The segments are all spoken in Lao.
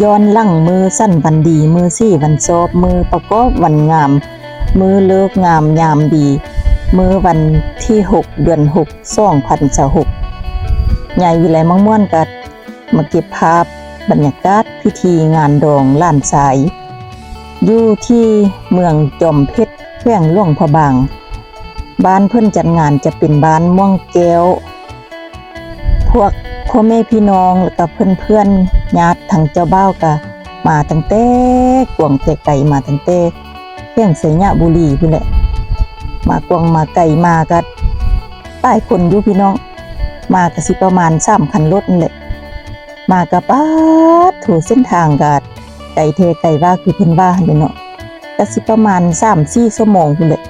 ຍ້ອນຫຼັງມື້ສັນວັນດີ, ມື້ສີວັນຊອບ, ມື້ປະກອບວັນງາມ, ມື້ເລີກງາມຍາມດີ, ມື້ວັນທີຫົກ ເດືອນຫົກ ສອງພັນຊາວຫົກ ຍາຍວິໄລ ມັກມ່ວນ ກໍມາເກັບພາບບັນຍາກາດພິທີງານດອງຫຼານຊາຍ ຢູ່ທີ່ເມືອງຈອມເພັດ ແຂວງຫຼວງພະບາງ. ບ້ານເພິ່ນຈັດງານຈະເປັນບ້ານມ່ວງແກ້ວ. ພວກພໍ່ແມ່ພີ່ນ້ອງ ແລ້ວກໍເພື່ອນໆ ຍາດທາງເຈົ້າບ່າວກໍມາຕັ້ງແຕ່ກວາງແຕ່ໄກ, ມາຕັ້ງແຕ່ແຂວງໄຊຍະບູລີພຸ້ນແຫຼະ. ມາກວາງມາໄກ, ມາກໍຫຼາຍຄົນຢູ່ພີ່ນ້ອງ, ມາກໍຊິປະມານສາມຄັນລົດນັ້ນແຫຼະ. ມາກໍປາດໂທ້ ເສັ້ນທາງກໍໄກແທ້ໄກວ່າ ຄືເພິ່ນວ່າຫັ້ນແຫຼະເນາະ, ກໍຊິປະມານສາມສີ່ຊົ່ວໂມງພຸ້ນແຫຼະ.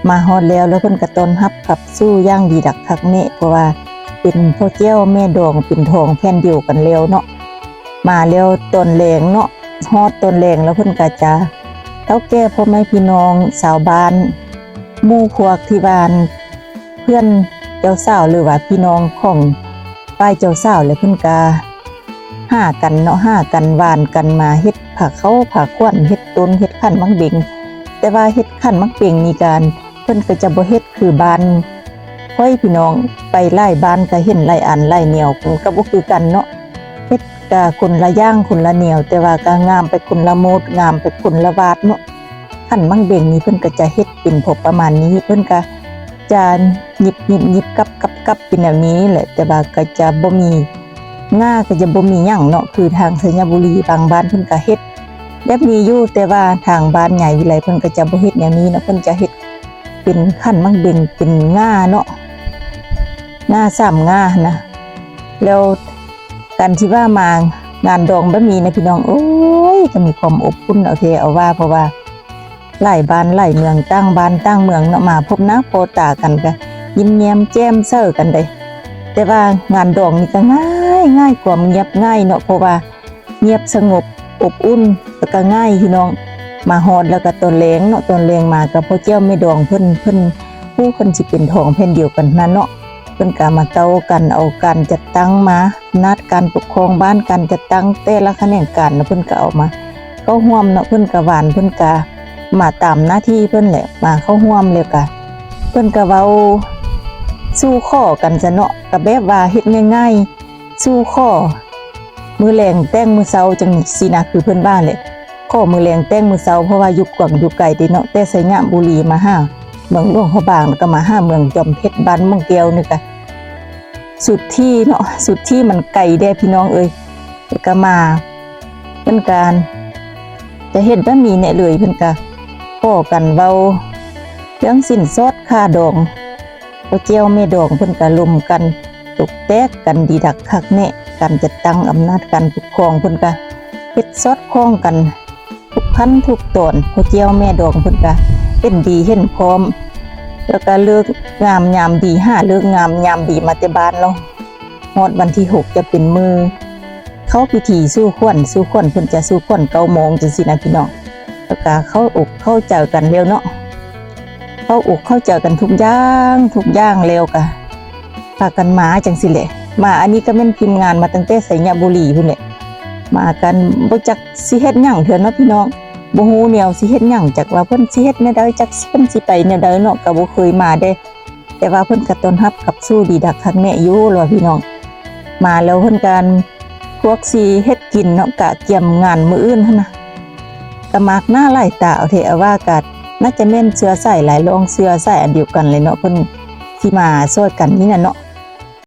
ມາຮອດແລ້ວ ແລ້ວເພິ່ນກໍຕ້ອນຮັບຂັບສູ່ຢ່າງດີດັກຄັກແນ່ ເພາະວ່າເປັນພໍ່ແກ້ວແມ່ດອງ ເປັນທອງແຜ່ນດຽວກັນແລ້ວເນາະ. ມາແລ້ວຕອນແລງເນາະ, ຮອດຕອນແລງແລ້ວເພິ່ນກໍຈະ ເຖົ້າແກ່ ພໍ່ແມ່ພີ່ນ້ອງ ຊາວບ້ານ ໝູ່ພວກທີ່ວ່າ ເພື່ອນເຈົ້າສາວ ຫຼືວ່າພີ່ນ້ອງຂອງຝ່າຍເຈົ້າສາວ ແລ້ວເພິ່ນກໍຫາກັນເນາະ, ຫາກັນຫວ່ານກັນມາເຮັດພາເຂົ້າພາຂວັນ, ເຮັດຕົ້ນ ເຮັດຂັນໝາກເບັງ. ແຕ່ວ່າເຮັດຂັນໝາກເບັງນີ້ກະ ເພິ່ນກໍຈະບໍ່ເຮັດຄືບ້ານຂ້ອຍພີ່ນ້ອງ, ໄປຫຼາຍບ້ານກໍເຫັນຫຼາຍອັນຫຼາຍແນວ ກໍບໍ່ຄືກັນເນາະ. ເຮັດກະຄົນລະຢ່າງຄົນລະແນວ, ແຕ່ວ່າກໍງາມໄປຄົນລະໂໝດ, ງາມໄປຄົນລະວາດເນາະ. ຂັນໝາກເບັງນີ້ເພິ່ນກໍຈະເຮັດເປັນພໍປະມານນີ້, ເພິ່ນກໍຈະຫຍິບໆໆ ກັບໆໆ ເປັນແນວນີ້ແຫຼະ, ແຕ່ວ່າກໍຈະບໍ່ມີ ງ່າກໍຈະບໍ່ມີຫຍັງເນາະ, ຄືທາງໄຊຍະບູລີບາງບ້ານເພິ່ນກໍເຮັດແບບນີ້ຢູ່, ແຕ່ວ່າທາງບ້ານຍາຍວິໄລເພິ່ນກໍຈະບໍ່ເຮັດແນວນີ້ເນາະ, ເພິ່ນຈະເຮັດເປັນຂັນໝາກເບັງເປັນງ່າເນາະ, ງ່າສາມງ່າຫັ້ນນະ. ແລ້ວການທີ່ວ່າມາງານດອງແບບນີ້ນະ ພີ່ນ້ອງເອີຍ, ກໍມີຄວາມອົບອຸ່ນເອົາແທ້ເອົາວ່າ, ເພາະວ່າ ຫຼາຍບ້ານຫຼາຍເມືອງ, ຕ່າງບ້ານຕ່າງເມືອງເນາະ, ມາພົບໜ້າພໍ້ຕາກັນກະຍິ້ມແຍ້ມແຈ່ມໃສກັນໄດ໋. ແຕ່ວ່າງານດອງນີ້ກະງ່າຍໆ, ຄວາມງຽບງ່າຍເນາະ, ເພາະວ່າງຽບສະຫງົບອົບອຸ່ນ ແລ້ວກະງ່າຍພີ່ນ້ອງ. ມາຮອດແລ້ວກະຕອນແລງເນາະ, ຕອນແລງມາກະພໍ່ແກ້ວແມ່ດອງເພິ່ນ, ເພິ່ນ ຜູ້ເພິ່ນຊິເປັນທອງແຜ່ນດຽວກັນຫັ້ນນະເນາະ. ເພິ່ນກໍມາເຕົ້າກັນເອົາການຈັດຕັ້ງມາ, ອຳນາດການປົກຄອງບ້ານ, ການຈັດຕັ້ງແຕ່ລະຂະແໜງການນະ, ເພິ່ນກໍເອົາມາເຂົ້າຮ່ວມເນາະ, ເພິ່ນກໍຫວ່ານ, ເພິ່ນກໍມາຕາມໜ້າທີ່ເພິ່ນແຫຼະ, ມາເຂົ້າຮ່ວມ. ແລ້ວກໍເພິ່ນກໍເວົ້າສູ່ຂໍກັນຊະເນາະ, ກໍແບບວ່າເຮັດງ່າຍໆ ສູ່ຂໍມື້ແລງແຕ່ງມື້ເຊົ້າຈັ່ງຊີ້ນະ, ຄືເພິ່ນວ່າແຫຼະ. ຂໍມື້ແລງແຕ່ງມື້ເຊົ້າ ເພາະວ່າຢູ່ກວາງຢູ່ໄກເດ້ເນາະ, ແຕ່ໄຊຍະບູລີມາຫາເມືອງຫຼວງພະບາງ ແລ້ວກໍມາຫາເມືອງຈອມເພັດ ບ້ານມ່ວງແກ້ວນີ້ກະສຸດທີ່ເນາະ, ສຸດທີ່ມັນໄກເດ້ພີ່ນ້ອງເອີຍ. ແລ້ວກໍມາ ເພິ່ນກະຈະເຮັດແບບນີ້ແນ່ເລີຍ, ເພິ່ນກະຂໍກັນເວົ້າເລື່ອງສິນສອດຄ່າດອງ. ພໍ່ແກ້ວແມ່ດອງເພິ່ນກະລົມກັນ ຕົກແຕກກັນດີດັກຄັກແນ່, ການຈັດຕັ້ງອຳນາດການປົກຄອງເພິ່ນກະເຮັດສອດຄ່ອງກັນທຸກຂັ້ນທຸກຕອນ. ພໍ່ແກ້ວແມ່ດອງເພິ່ນກະເຫັນດີເຫັນພ້ອມ, ແລ້ວກະເລີກງາມຍາມດີ, ຫາເລີກງາມຍາມດີມາແຕ່ບ້ານແລ້ວ. ຮອດວັນທີຫົກຈະເປັນມື້ເຂົ້າພິທີສູ່ຂວັນ, ສູ່ຂວັນເພິ່ນຈະສູ່ຂວັນເກົ້າໂມງຈັ່ງຊີ້ນະພີ່ນ້ອງ. ແລ້ວກະເຂົ້າອົກເຂົ້າໃຈກັນແລ້ວເນາະ, ເຂົ້າອົກເຂົ້າໃຈກັນທຸກຢ່າງທຸກຢ່າງແລ້ວກະພາກັນມາຈັ່ງຊີ້ແຫຼະ. ມາອັນນີ້ກໍແມ່ນທີມງານມາຕັ້ງແຕ່ໄຊຍະບູລີພຸ້ນແຫຼະ, ມາກັນບໍ່ຈັກຊິເຮັດຫຍັງເທື່ອເນາະພີ່ນ້ອງ, ບໍ່ຮູ້ແນວຊິເຮັດຫຍັງ, ຈັກວ່າເພິ່ນຊິເຮັດແນວໃດ, ຈັກເພິ່ນຊິໄປແນວໃດເນາະ, ກໍບໍ່ເຄີຍມາເດ້. ແຕ່ວ່າເພິ່ນກໍຕ້ອນຮັບຂັບສູ່ດີດັກຄັກແນ່ຢູ່ລະວ່າພີ່ນ້ອງ. ມາແລ້ວເພິ່ນກະ ພວກຊິເຮັດກິນເນາະ, ກະກຽມງານມື້ອື່ນຫັ້ນນະ, ກະມາກໜ້າຫຼາຍຕາເອົາແທ້ເອົາວ່າ, ກະໜ້າຈະແມ່ນເຊື້ອສາຍຫຼາຍລອງ, ເຊື້ອສາຍອັນດຽວກັນເລີຍເນາະ, ເພິ່ນຊິມາຊ່ອຍກັນນີ້ນະເນາະ.